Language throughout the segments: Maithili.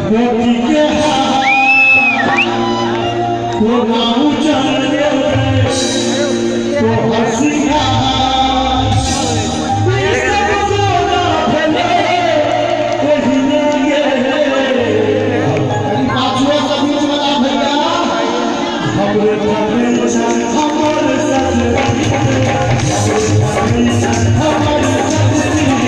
कोठी के कोना उचल गेलै तोहर सिंगार ई सब कोना भेलै ओहिना गेलै। पाछुआ सब बीच वाला भैया हमरे फर्नीचर हमर सजनी हमर सजनी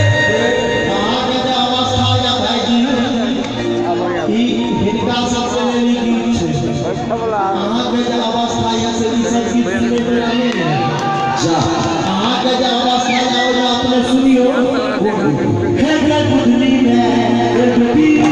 अहाँके जे अवस्था या भाईजी ई हिनका सबसे लेल ई गीत छै। अहाँके जे अवस्था या से ई सब गीत सुनै बेरा नहि ने। अहाँके जे अवस्था या ओहिमे अपने सुनियौ। हे गे बुधनी में एगो बीड़ी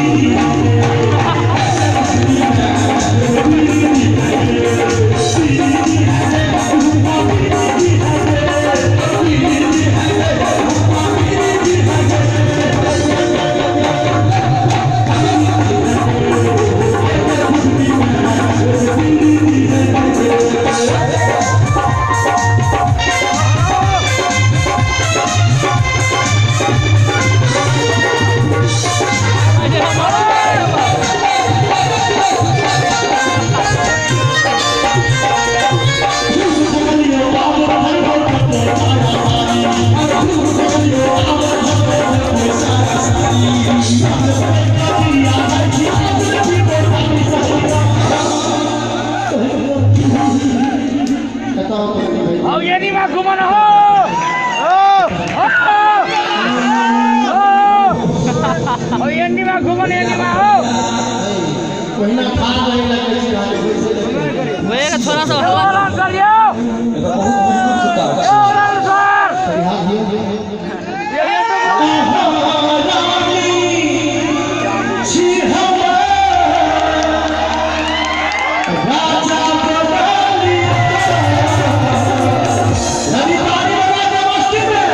एतऽ आउ पहिने भाईजी। पहिने ठाढ़ रहै लए कहै छी अहाँके बैसै लए कहै छी। थोड़ा सा हल्ला बहुत मुश्किल से काम छै। कनि हाथ दियौ। छी हम राजा बदाली रवि ताली बजा के मस्ती में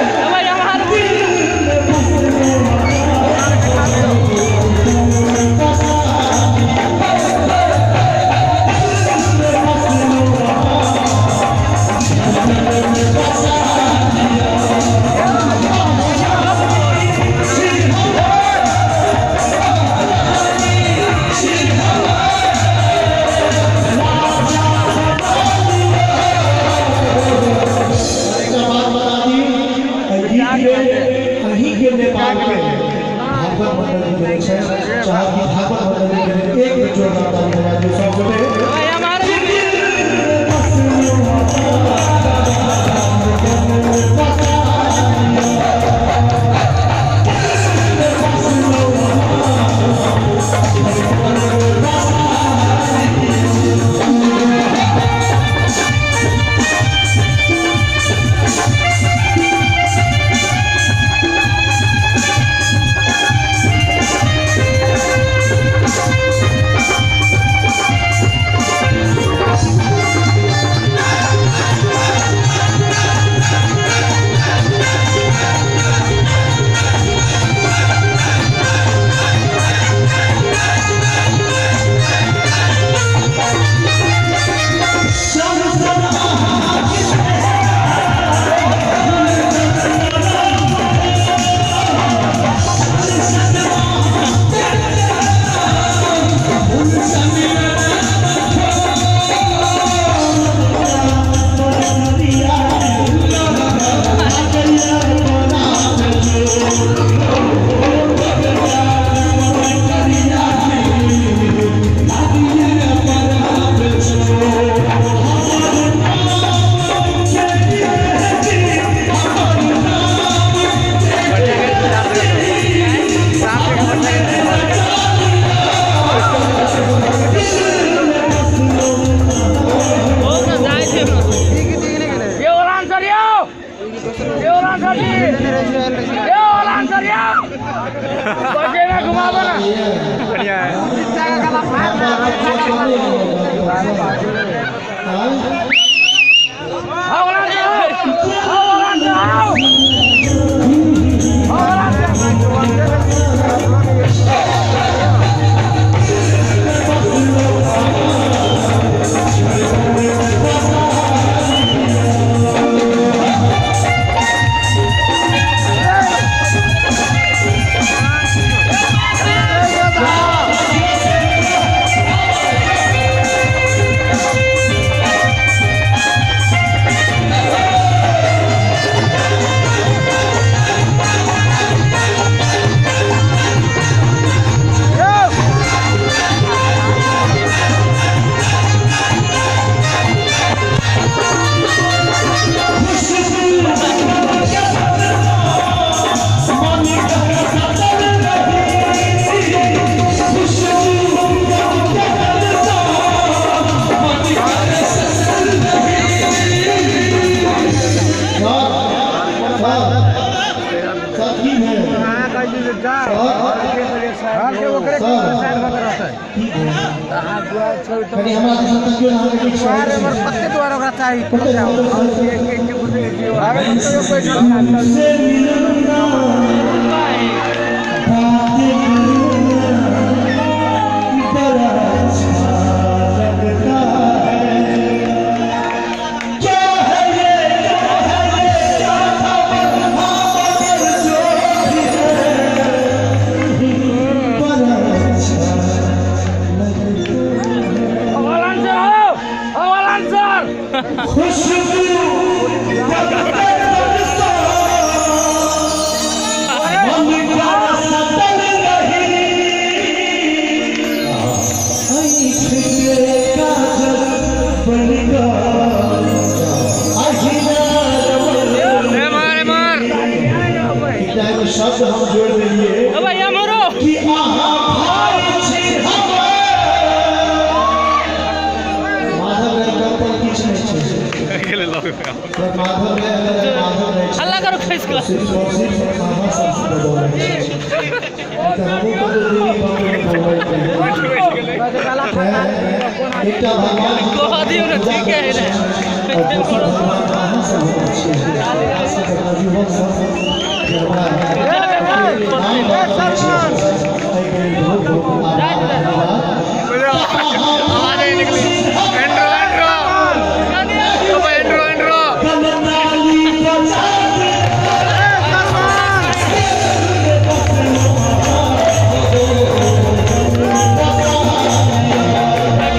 कनी हमरा दिस तकियो अहाँके किछु कहै छी। कते दुआर ओकरा चाही तुमसे मिलना बातें करना बड़ा अच्छा लगता है। क्या है ये, क्या है ये, क्या खबर, हाँ खबर जो भी है बड़ा अच्छा लगता है। खुशबू मन का सतल रही आँख के काजल बन एकटा एगो शब्द हम जोड़ देलिए कि अहाँ भाई छी हमर। माधव राय कम पर किछु नहि छै। माधव राय अगर माधव राय छै, हल्ला करो खसि कऽ। सिर्फ और सिर्फ अहाँ सबसँ बदौलत छै। नहि तऽ हमहूँ कतौ दिल्ली बम्बई बौआइत रहियै। एकटा भगवान कह दियौ ने, पूजा ठीके करै है ने। छी और दोसर भगवान अहाँ सब हमर छियै। खास कऽ नवयुवक सब जे हमरा नाम दऽ रहल छी, एहिके लेल बहुत बहुत आभार, धन्यवाद। कलनाली बजा दे।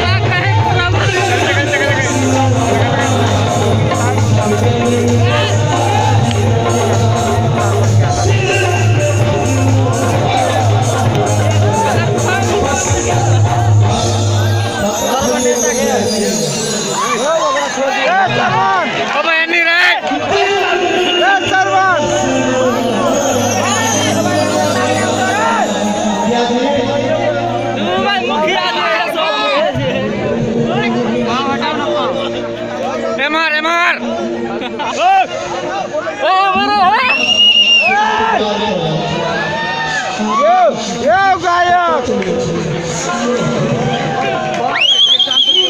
का कहे पूरा मुखिया एमआर एमआर ओ बरो।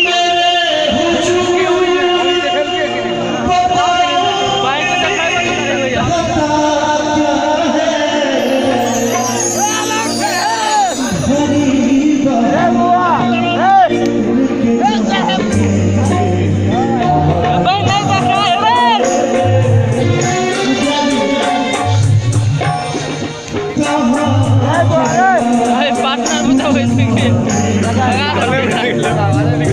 मेरे हुजूर बताओ, बाइक पे चढ़ाई बता क्या है गरीबा भाई नहीं पकड़ा है कहाँ भाई पार्टनर बताओ इसके लगा दो।